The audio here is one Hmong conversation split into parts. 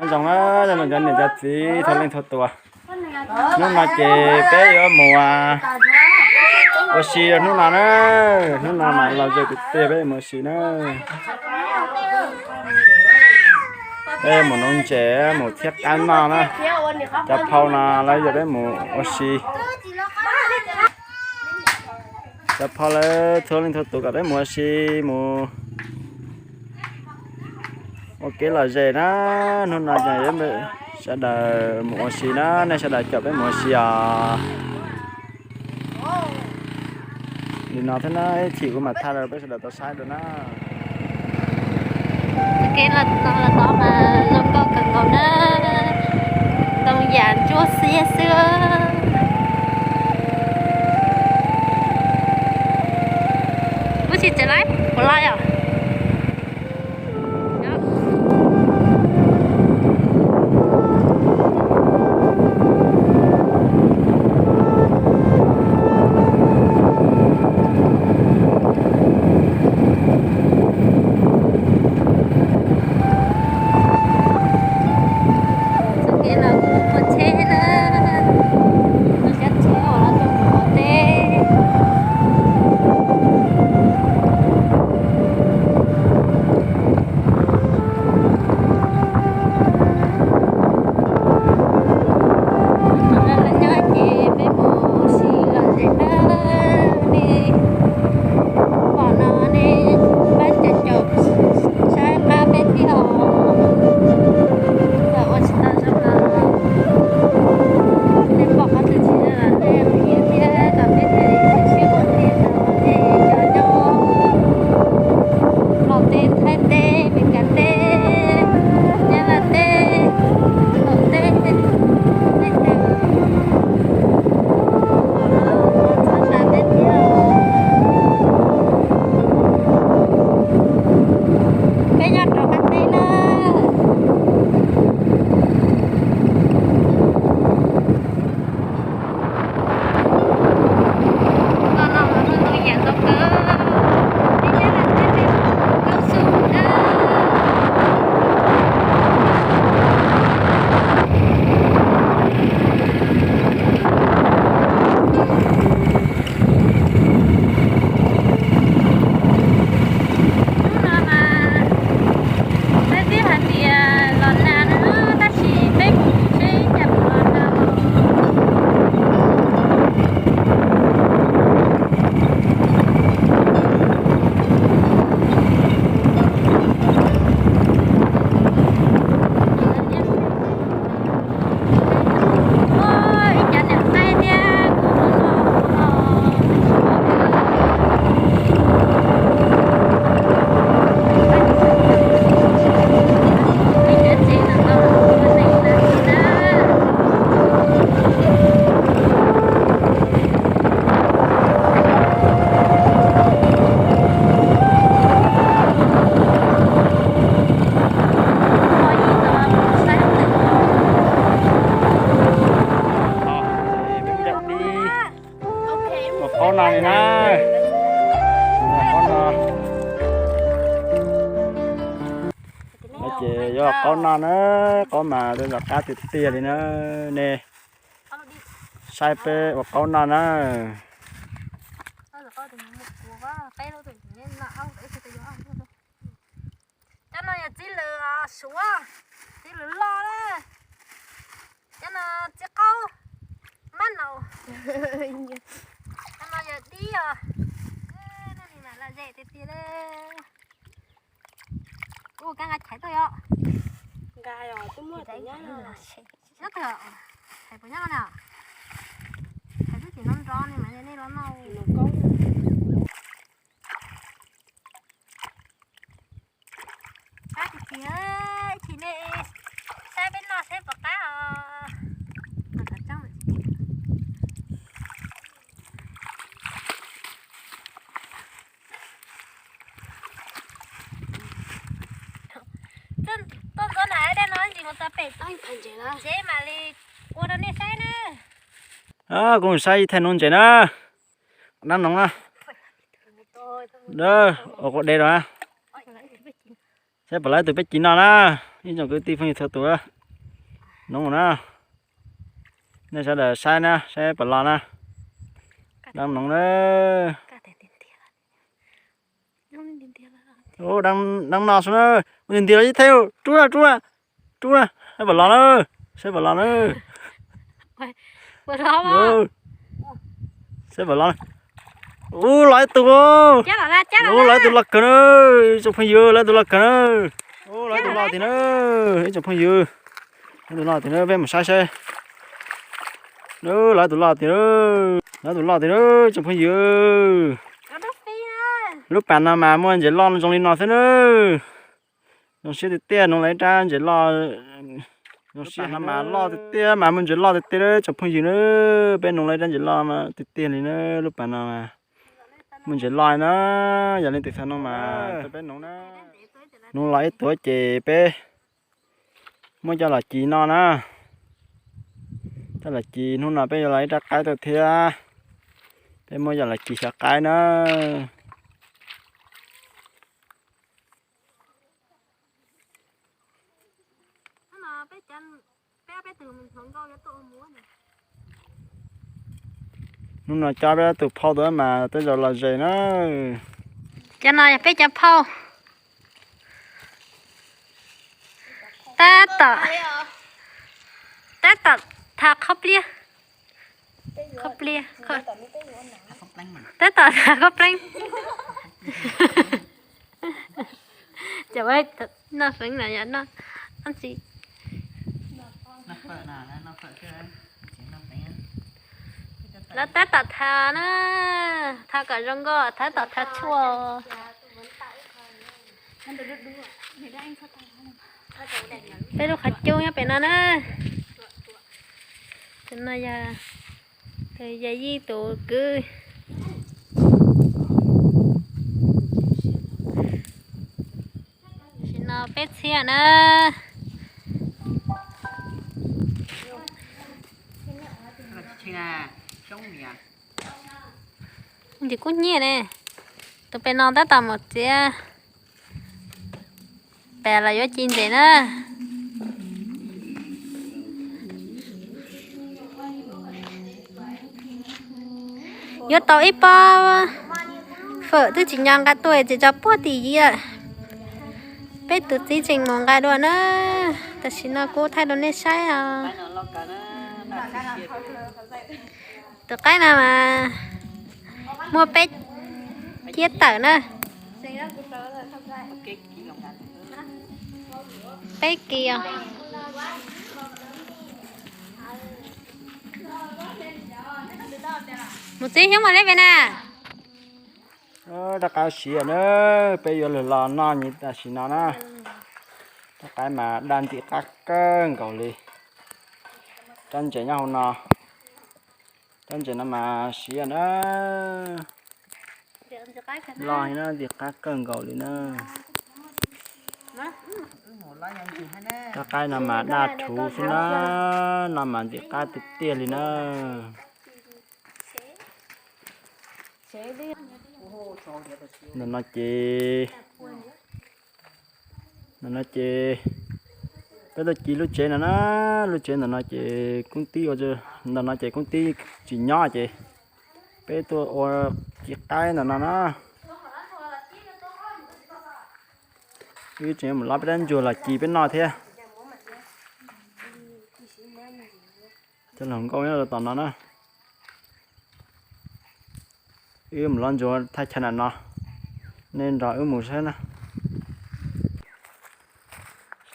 Zoo na, cov niam cov txiv txhua leej txhua tus, hnub no ces peb yuav mus ua si hnub no na. Hnub no mas los zoo tiag tiag, peb mus ua si na. Peb mus nuv ntses mus thiab qab noj na. Cov phau no lawv yuav peb mus ua si. Cov phau lawv txhua leej txhua tus kom peb mus ua si, mus ua kev lom zem na. Hnub no ces sawv daws mus ua si na, nej sawv daws caum peb mus ua si os. Nim no thiab na, ib chim kuv mam thaij rau peb sawv daws tau saib dua na. Kev los tod mas zoo nkauj kawg nkaus na, ntoo yam ntsuab xiab xwb. Kuv tsis tseem lawm, puas loj yom? Txoj kev los kuj muaj tsheb na, tus xyab tsheb uas los rau mus ua teb. Hnub no lawv nyob ces peb mus ua si lom zem na. Nej pom no nej pab caum caum saib qab peb thiab os. Txawm ua tsis tau zoo los nej pom qhov twg tsis zoo los nej qhia thiab kom peb thiaj li sib ua ke rau nej cov nyob Nplog teb, Thaib teb, Meskas teb, Nyab Laj teb, Nplog teb, teb teb, txhawb nqa peb thiab. Peb nyob rau qab teb na. Hnub no mas peb twb hais tias los nag no tab sis peb mus tsev cas mus los nag. Ib cov niam txiv thiab kuv tus no, ib cov tsev no ua neej na. Ua qaub no li na. Qaub no. No ces yuav ua qaub no na, qaub mas zoo qab tiag tiag li na. Nej saib peb ua qaub no na. Cov no yog txiv lws suav, txiv lws loj na. Cov no txiv qaub mab naus. Cov no yog dib os. Lom zem tiag tiag li. Ua kab nqa chais tuaj yom. Nqa os, twb muaj tus nyob no. Nyob twg? Chais puas nyob no? Chais twb tsis nrov nrov ne mas nej los noj. Qab tiag tiag, ib chim nej saib peb noj seb puas qab os. Tuaj ntxov na, dej no ntsis mus txog pem tsev mam li ua rau nej saib na. Kuv mus saib ib thaij nuv ntses na. Dab noov na. Ua quav de rau na. Saib puas lawv tus peb ci no na. Ib tsoom kwv tij phooj ywg txhua tus. Noog na, nej sawv daws saib na, saib puas los na. Dab noog na. Dab no xwb na. Ua nti nti los ib thaj, rub rub rub, saib puas los na, saib puas los na. Saib puas los. Ub, los ib tug. Ub, los ib tug los kawg na. Ib tsoom phooj ywg, los ib tug los kawg na. Ub, los ib tug los tiag na. Ib tsoom phooj ywg, los ib tug los tiag na, peb mus saib saib. Los ib tug los tiag na. Los ib tug los tiag na, ib tsoom phooj ywg. Lub pas no mas muaj ntses loj zoo li no xwb na. Zoo siab tiag tiag, noog los ib rab ntses loj. Zoo siab no mas loj tiag tiag mas muaj ntses loj tiag tiag na tsoom phooj ywg na. Peb noog los ib rab ntses loj tiag tiag li na. Lub pas no mas muaj ntses loj na. Yog leej twg xav noog mas peb noog na. Noog los ib tuav ces peb muab coj los ci no na. Coj los ci, hnub no peb yuav los ib rab qaib tuaj thiab. Peb muab coj los ci xyaw qaib na. Hnub no coj peb tus phauj tuaj mas tej zaum los ze na. Cov no yog peb cov phauj. Tab tom, tab tom tha qhob pliab, qhob pliab, tab tom tha qhob pleeb. Cov noj feev no yog noj dab tsi? Lawv tab tom tha na, tha kom zoo nkauj, tab tom tha tshuaj. Peb lub qhov cub nyob pem no na. Tus no yog tus yawm yij tus kwv. Tam sim no peb txhiab na. Ntses kub hnyiab ne. Tus pem no tab tom mus txiav pas los yuav ci ntses na. Yuav tau ib pob fawm twb tsis nco nqa tuaj ces tso puag tim yim lawm. Peb tus txiv tseem mus nqa dua na. Tam sim no kuv thaij rau nej saib os. Tus qaib no mas muaj peb kiab tawm na. Peb kis os. Mus txiav xyoob mas leb pem na. Rov qab siav na, peb yuav lug los noj nyiaj tam sim no na. Rov qab mas daj ntxim qab kawg nkaus li. Rab ntses nyob hauv no, rab ntses no mas siav na. Loj heev na, ntxim qab kawg nkaus li na. Rab qaib no mas daj rhuv xwb na, no mas ntxim qab tiag tiag li na. Ntawm no ces, ntawm no ces peb tuaj ci lub tsev no na, lub tsev ntawm no ces koob tib ua, ntawm no ces koob tib tsis nyob ces peb tuaj ua ci qaib ntawm no na. Wb tseem yuav mus lov peb rab ntsuag los ci peb noj thiab. Cov hluas nkauj nyob rau tom no na. Wb mus lov ntsuag thaj chaw nram no, nej nrog wb mus saib na.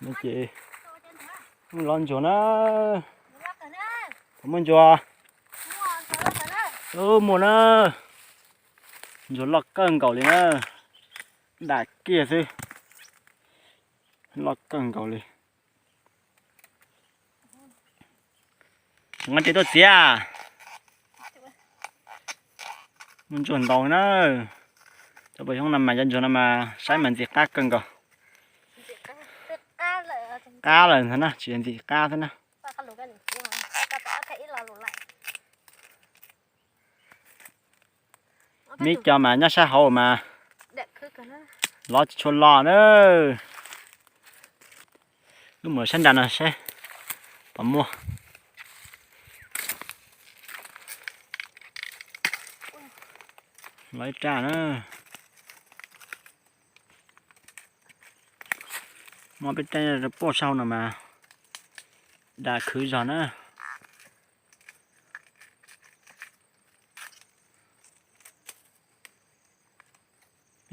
Ces wb mus lov ntsuag na. Puas muaj ntsuag? Muaj na. Ntsuag loj kawg nkaus li na. Dam kiag xwb. Loj kawg nkaus li. Nqa tes tuaj txiav. Muaj ntsuag ntau na. Cov pos xyoob no mas cov ntsuag no mas saib mas ntxim qab kawg nkaus. Qab lawm ntag na, tsis ntxim qab xwb na. Mib co mas nyob sab hauv mas lov tsis tshua los na. Wb mus sab nram no saib. Pom muaj. Los ib raj na. Muab peb raj puaj sau no mas da khwv zog na.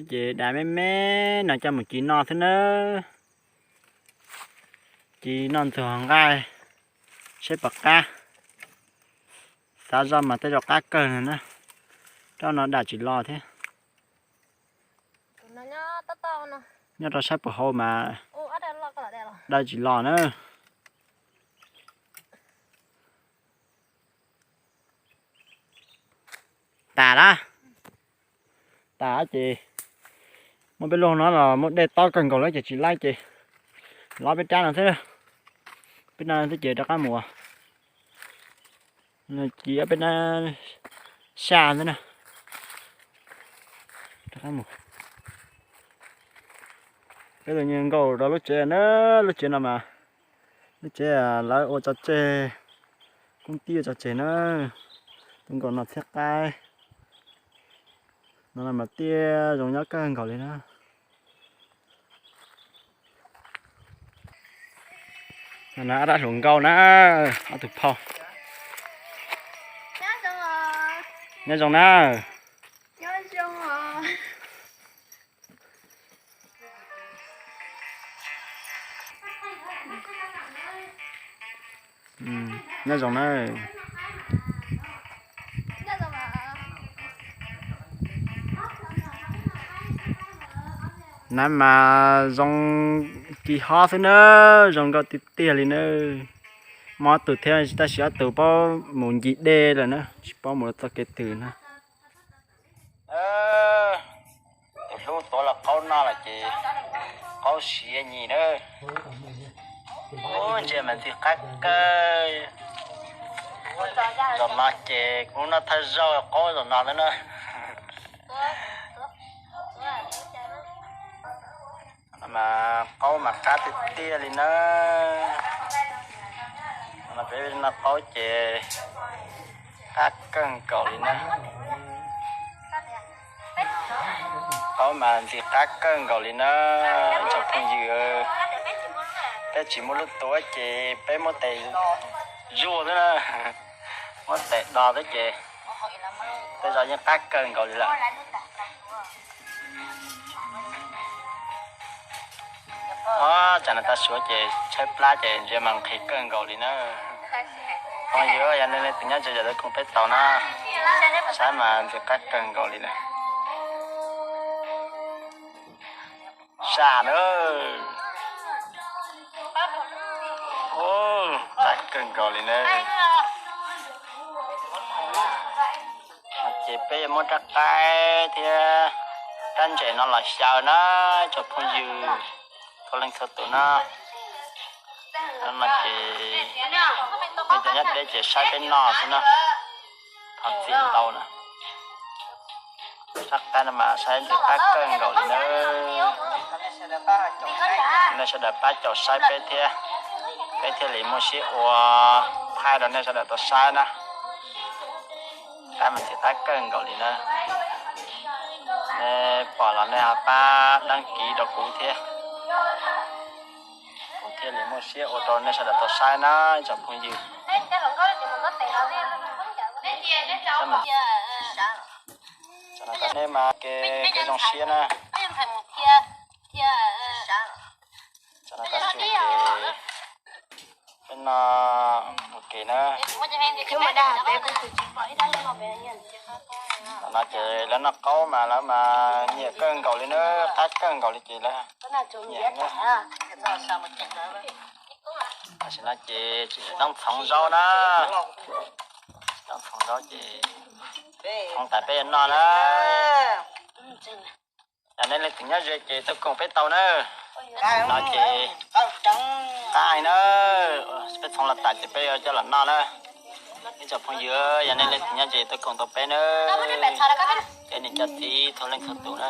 Ces da me me no coj mus ci noj xwb na. Ci noj ntxuag nqaij, saib puas qab. Xav zoj mas tej zaum qab kawg no na. Rau no da tsis los thiab. Nyob rau sab puag hauv mas da tsis los na. Tas lawm. Tas ces muaj peb lub no los muaj dej tob kawg nkaus lawm ces tsis laib ces lov peb rab no xwb. Peb no xwb ces rov qab mus. Ci peb rab xyaj xwb na. Rov qab mus. Peb tus nkaus rau lub tsev na, lub tsev no mas lub tsev lawv ua tso tseg, koob tij ua tso tseg na. Tus nkaus no txhiab qaib no mas tiaj zoo nyob kawg nkaus li na. No ob rab hluas nkauj na, ob tug phauj. Nyob zoo na. Nyob zoo na. Nab mas zoo kis hob xwb na, zoo nkauj tiag tiag li na. Muaj ob tug thiab tab sis ob tug paub mus ncig dej lawm na, tsis paub mus txoj kev twg na. Tus hlub tuav los qaub noj los ces qaub siav nyim na. Ub, ntsia mas ntxim qab kawg. Zaum no ces kuv noj thawj zaug qaub zaum no lawm na. Mas qaub mas qab tiag tiag li na. Mas peb noj qaub ces qab kawg nkaus li na. Qaub mas ntxim qab kawg nkaus li na. Ib tsoom phooj ywg, peb tsis muaj lub tuav ces peb muab tes zuaj xwb na, muab tes do xwb ces tej zaum yeej qab kawg nkaus li lawm. Ob, tsam no tav su ces tshaib plab ces ntsia mas nqhis kawg nkaus li na. Phooj ywg, yog nej leej twg nyob ze zam tau koom peb tau na, saib mas ntxim qab kawg nkaus li lawm. Saj na. Ub, qab kawg nkaus li na. Ces peb yuav muab rab qaib thiab rab ntses no los xyaw na, tsoom phooj ywg txhua leej txhua tus na. No ces nej cov nyob deb ces saib peb noj xwb na, thov txim ntau na. Rab qaib no mas saib ntxim qab kawg nkaus li na. Nej sawv daws pab caum saib peb thiab, peb thiaj li muaj siab ua thaij rau nej sawv daws tau saib na. Qaib mas ntxim qab kawg nkaus li na. Nej pom los nej ho pab đăng ký rau kuv thiab, kuv thiaj li muaj siab ua rau nej sawv daws tau saib na, ib tsoom phooj ywg. Tam no nej mas kev zoo siab na. Tam no peb no ua ke na. Tam no ces lawv noj qaub mas lawv mas nyiam kawg nkaus li na, qab kawg nkaus li ces lawv nyiam na. Tam sim no ces tsis doob txhoov zaub na. Doob txhoov zaub ces txhoov tas peb yuav noj na. Yog nej leej twg nyob ze ces tau koom peb tau na. No ces qaib na, peb txhoov los tas ces peb yuav coj los noj na. Ib tsoom phooj ywg, yog nej leej twg nyob ze tau koom tau peb na, cov niam cov txiv txhua leej txhua tus na.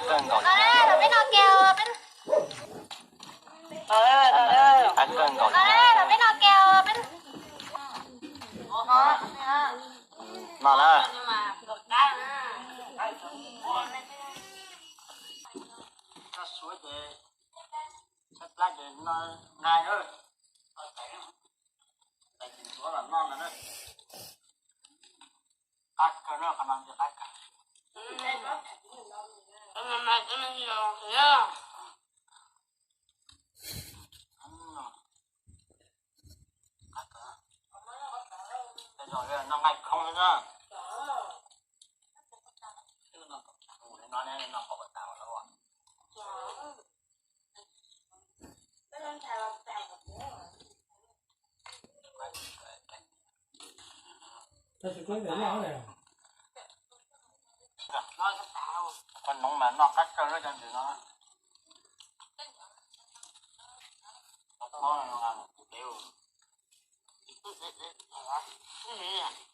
Kawg nkaus li. Kawg nkaus li. No lawm. Qab kawg na, qhov no ces qab kawg. Qab kawg. Tej zaum noj nqaij khoob xwb na. Qhov noov mas noj qab kawg lawm cov ntawm no.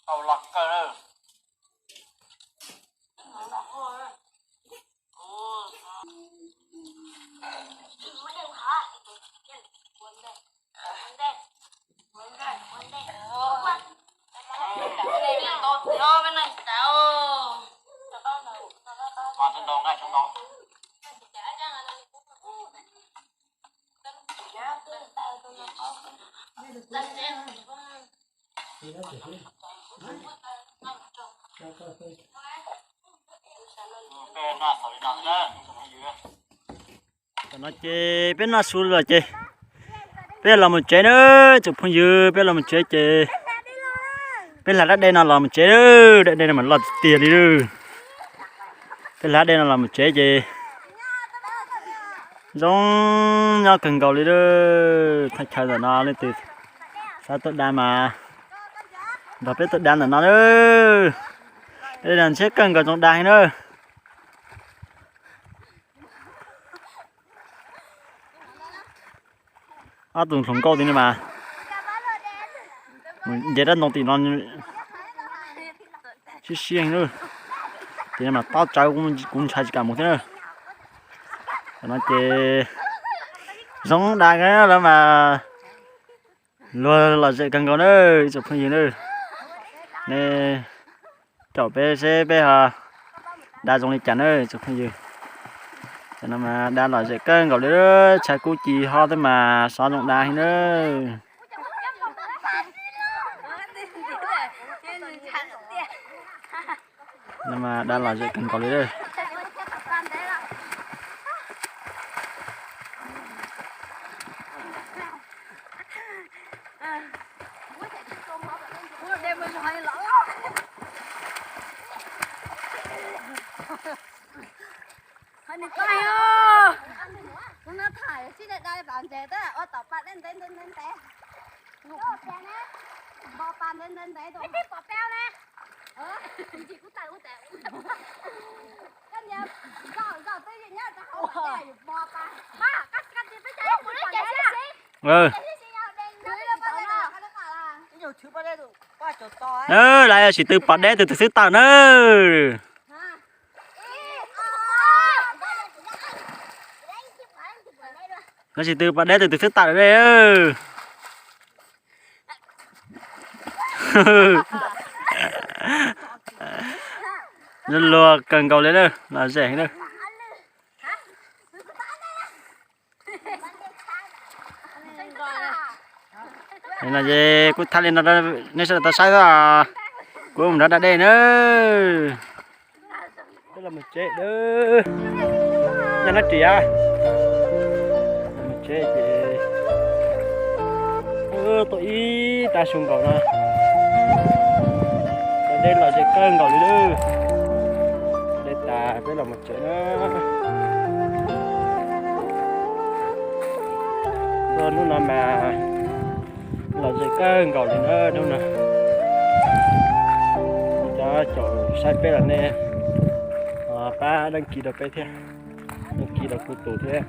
Tau los kawg lawm. Nqa nqa Tam no ces peb noj su los ces peb los mus tsev na, tsoom phooj ywg, peb los mus tsev ces peb hla dab dej no los mus tsev, dab dej no mas loj tiag tiag li. Peb hla dab dej no los mus tsev ces zoo nyob kawg nkaus li. Thaj chaw ntawm no leej twg xav tuaj da mas nrog peb tuaj da ntawm no na. Dab dej no ntshiab kawg nkaus, zoo da heev na. Ob tug hluas nkauj tim no mas nce dab ntoo tim no siab siab heev na. Tim no mas tob tsawv, kuv ntshai tsis kam mus thiab na. Tam no ces zoo da lawm mas luag lom zem kawg nkaus na, ib tsoom phooj ywg na. Nej caum peb seb peb ho da zoo li cas na tsoom phooj ywg. Tam no mas da lom zem kawg nkaus li, tshav kub ci ho thiab mas xov zoo da heev na. No mas da lom zem kawg nkaus li. Nws tais sib da da pam ntses tab ua tom pas ntev ntev ntev ntev. Npo pas ntev ntev ntev. Lawv yog sis tw pom deb tus twg xwb tawm na. Lawv sis tw pom deb tus twg xwb tawm dej. Luag kawg nkaus li na, lom zem heev na. No ces kuv thaij li no nej sawv daws tau saib xwb, kuv mus nrog da dej na. Peb los mus tsev, nyob nab ris a, los mus tsev ces tuaj ib tag su nkaus no, da dej lom zem kawg nkaus li lawm. Dej tas peb los mus tsev na. Hnub no mas lom zem kawg nkaus li na hnub no. Cov caum saib peb los nej pab đăng ký rau peb thiab, đăng ký rau kuv tus thiab,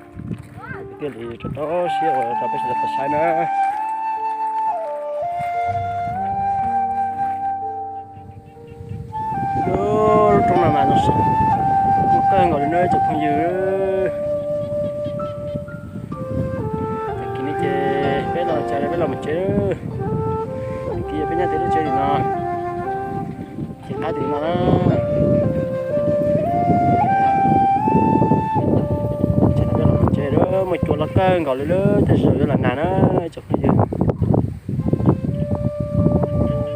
kuv thiaj li rau rau siab ua rau peb sawv daws tau saib na. Lub roob no mas zoo siab. kawg nkaus li na tsoom phooj ywg. Tag kis no ces peb los txog peb los mus tsev. Tag kis peb nyob tej lub tsev tim no, ces qab tim no na. Ces peb los mus tsev lawm, muaj cua loj kawg nkaus li lawm, tej zaum yuav los nag na tsoom phooj ywg.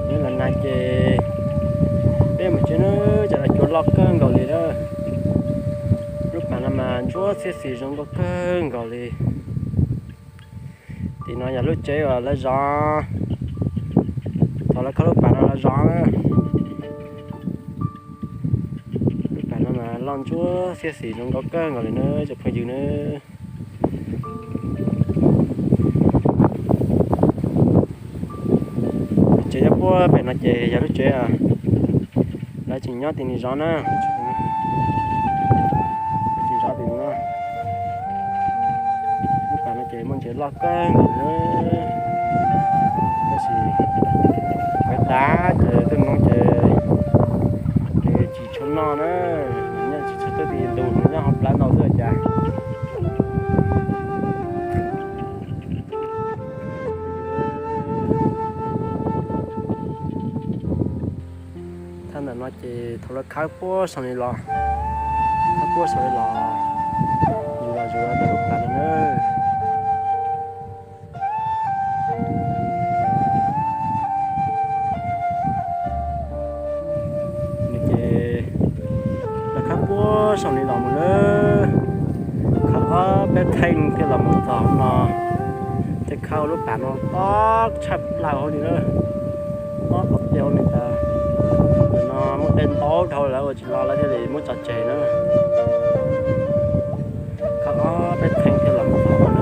Yuav los nag ces peb mus tsev na, cas cua loj kawg nkaus li na. Lub pas no mas ntsuab xiab xis zoo nkauj kawg nkaus li. Tim no yog lub tsev uas lawv zov, thaum lawv khawb lub pas no lawv zov na. Lub pas no mas loj ntsuab xiab xis zoo nkauj kawg nkaus li na tsoom phooj ywg na. Tsev nyob puag pem no ces yog lub tsev lawv tseem nyob tim no zov na. Lawv tseem zov tim no. Lub pas no ces muaj ntses loj kawg nkaus na. Tab sis lawv tav ces tej no ces nws tsis tshua noj na, nws nyob tsis tshua tuaj tim ntug, nws nyob hauv plawv ntau xwb cas. Thaj ntawm no ces thaum lawv khawb puag saum li los, khawb puag saum li los, zus los zus los ntawm lub pas no na. Nws ces lawv khawb puag saum li los mus na, khawb ob peb theej thiaj los mus txog no, thiaj khawb lub pas no tob tshaj plaws hauv li na, tob qhov tiaj hauv li ntawd. Ntawm no muaj dej ntau dhau lawm ua tsis los lawv thiaj li muab tso tseg na. Khawb ob peb theej thiaj los mus txog no na.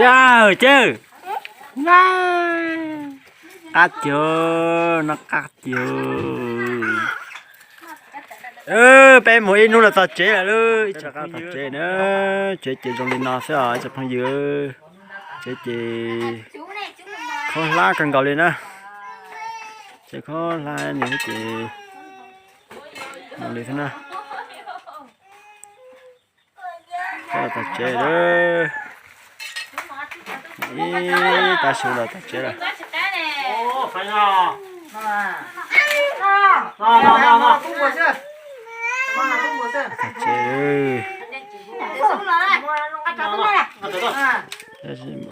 Tiag ces qab tiag, no qab tiag. Peb mus ib hnub los txog tsev lawm, ib tsoom qab txog tsev na. Tsev ces zoo li no xwb os ib tsoom phooj ywg. Tsev ces khaub hlab kawg nkaus li na. Tsev khaub hlab nws ces zoo li xwb na. Txog tsev lawm. Ib tag su los txog tsev lawm. Txog tsev lawm.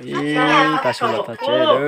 Ib tag su los txog tsev lawm.